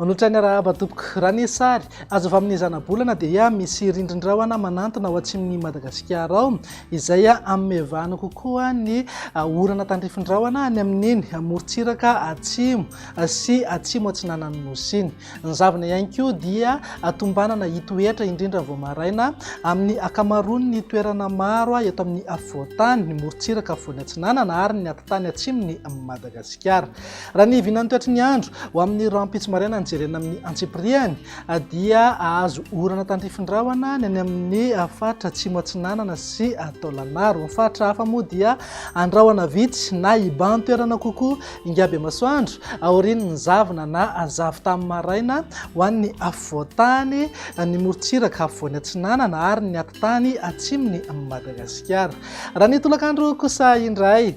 Manolotra ny arahaba tompoko. Raha ny sary azo avy amin'ny zanabolana dia misy rindrin-drahona manantona ao atsimon'i Madagasikara ao izay amevahana kokoa ny orana tandrifin-drahona any amin'iny morontsiraka atsimo sy atsimo atsinanan'ny nosy iny. Ny zavona ihany koa dia tombanana hitoetra indrindra vao maraina amin'ny ankamaroan'ny toerana maro eto amin'ny afovoan-tany, ny morontsiraka afovoany atsinanana ary ny atitany atsimon'i Madagasikara. Raha ny vinan'ny toetry ny andro ho amin'ny rahampitso maraina no jerena amin'ny antsipiriany dia hahazo orana tandrifin-drahona ny any amin'ny faritra atsimo atsinanana sy Taolagnaro. Ny faritra hafa moa dia andrahona vitsy na hibahan-toerana kokoa Ingahy Bemasoandro, aorian'ny zavona na zavon-tany maraina ho an'ny afovoan-tany, ny morontsiraka afovoany atsinanana ary ny atitany atsimon'i Madagasikara. Raha ny tolakandro kosa indray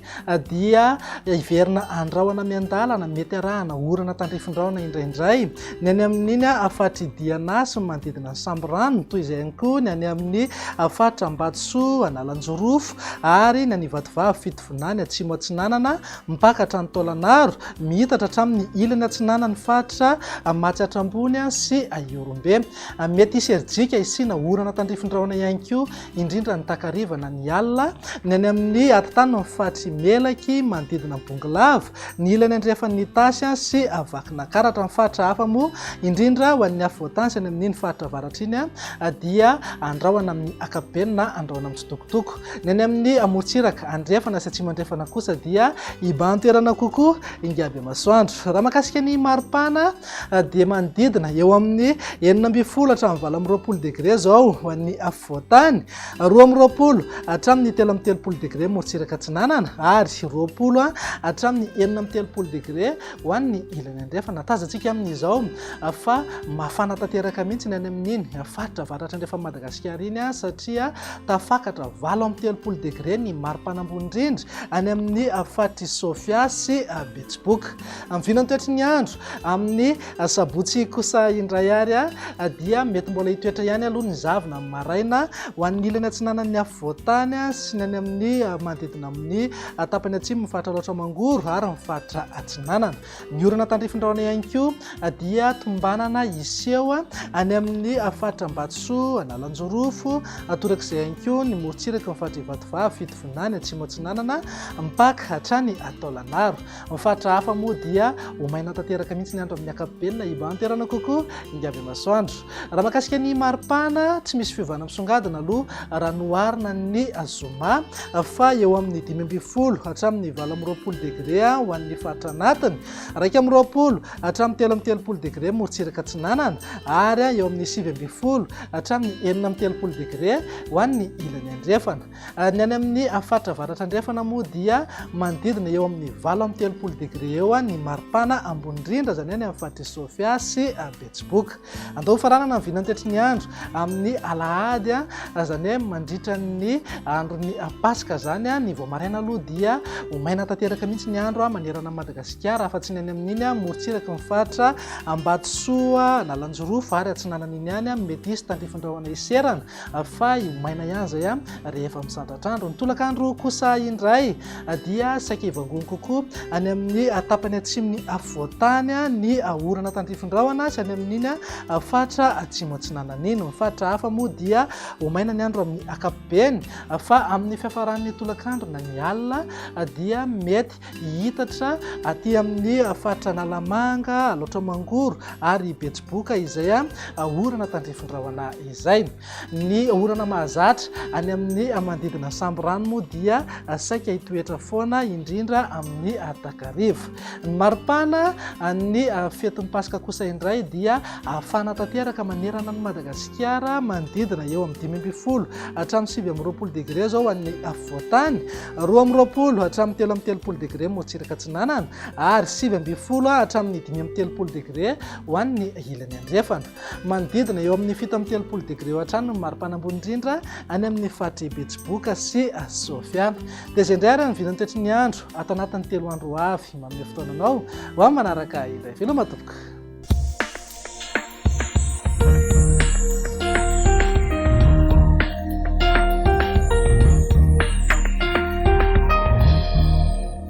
dia hiverina andrahona miandalana, mety arahana orana tandrifin-drahona indraindray ny any amin'iny faritr'i Diana sy ny manodidina ny Sambirano, toy izay ihany koa ny any amin'ny faritra Ambatosoa, Analanjirofo ary ny any Vatovavy Fitovinany Atsimo Atsinanana. Mipaka hatrany Taolagnaro, mihitatra hatramin'ny ilany atsinanan'ny faritra Matsiatra Ambony sy Ihorombe. Mety hisy herijika hisiana orana tandrifin-drahona ihany koa, indrindra ny takariva na ny alina, ny any amin'ny atitanin'ny faritr'i Melaky, manodidina an'i Bongolava, ny ilany andrefan'ny Itasy sy Vakinakaratra. Ny faritra hafa moa, indrindra ho an'ny afovoan-tany sy any amin'iny faritra avaratra iny, dia andrahona amin'ny ankapobeny na andrahona mitsitokotoko. Ny any amin'ny amorontsiraka andrefana sy atsimo andrefana kosa dia hibahan-toerana kokoa ingaby masoandro. Raha mahakasika ny maripana dia manodidina eo amin'ny 16 hatramin'ny 28 degre izao ho an'ny afovoan-tany, 22 hatramin'ny 33 degre morontsiraka atsinanana ary 20 hatramin'ny 36 degre ho an'ny ilany andrefana. Tazantsika amin'izao fa mafana tanteraka mihitsy ny any amin'iny faritra avaratra andrefan'i Madagasikara iny satria tafakatra 38 degre ny maripana ambony indrindra any amin'ny faritr'i Sofia sy Betsiboka. Amin'ny vinan'ny toetry ny andro amin'ny sabotsy kosa indray ary dia mety mbola hitoetra ihany aloha ny zavona amin'ny maraina ho an'ny ilany atsinanan'ny afovoan-tany sy ny any amin'ny manodidina amin'ny tapany atsimo ny faritra Alaotra Mangoro ary ny faritra Atsinanana. Ny orana tandrifin-drahona ihany koa dia tombanana hiseho any amin'ny faritra Ambatosoa, Analanjirofo, torak'izay ihany koa ny morontsiraky ny faritra Ivatovavy, Fitovinany, Atsimo Atsinanana, mipaka hatrany Taolagnaro. Ny faritra hafa moa dia ho maina tanteraka mihitsy ny andro amin'ny ankapobeny na hibahan-toerana kokoa ingaby masoandro. Raha mahakasika ny maripana, tsy misy fiovana misongadina aloha raha noharina ny zoma fa eo amin'ny 15 hatramin'ny 28 degre ho an'ny faritra anatiny, 21 hatramin'ny 33 degre morontsiraka atsinanana ary eo amin'ny 19 hatramin'ny 36 degre ho an'ny ilany andrefana. Ny any amin'ny faritra avaratra andrefana moa dia manodidina eo amin'ny 38 degre eo ny maripana ambony indrindra, izany hoe any amin'ny faritr'i Sofia sy Betsiboka. Andao hofaranana ny vinantetry ny andro amin'ny alahady, izany hoe mandritra ny andron'ny Paska izany. Ny vao maraina aloha dia ho maina tanteraka mihitsy ny andro manerana an'i Madagasikara, afa-tsy ny any amin'iny morontsiraky ny faritra Ambatosoa, Analanjirofo ary Atsinanana iny ihany mety hisy tandrifin-drahona hiserana. fa io maina ihany izay rehefa misandratr'andro. Ny tolakandro kosa indray dia saika hivangongo kokoa any amin'ny tapany atsimon'ny afovoan-tany ny orana tandrifin-drahona sy any amin'iny faritra atsimo atsinanana iny. Ny faritra hafa moa dia ho maina ny andro amin'ny ankapobeny fa amin'ny fiafaran'ny tolakandro na ny alina dia mety hihitatra aty amin'ny faritra Analamanga, Alaotra Mangoro ary Betsiboka izay orana tandrifin-drahona izay. Ny orana mahazatra any amin'ny manodidina ny Sambirano moa dia saika hitoetra foana indrindra amin'ny takariva. Ny maripana ny fetin'ny Paska kosa indray dia hafana tanteraka manerana an'i Madagasikara manodidina eo amin'ny 15 hatramin'ny 29 degre izao ho an'ny afovoan-tany. 22 hatramin'ny 33 degre morontsiraka atsinanana ary 19 hatramin'ny 35 degre ho an'ny ilany andrefana. Manodidina eo amin'ny 37 degre eo hatrany ny maripana ambony indrindra any amin'ny faritr'i Betsiboka sy Sofia. Dia izay indray ary ny vinan'ny toetry ny andro ato anatin'ny telo andro ho avy. Manome fotoana anao ho amin'ny manaraka indray. Veloma tompoko.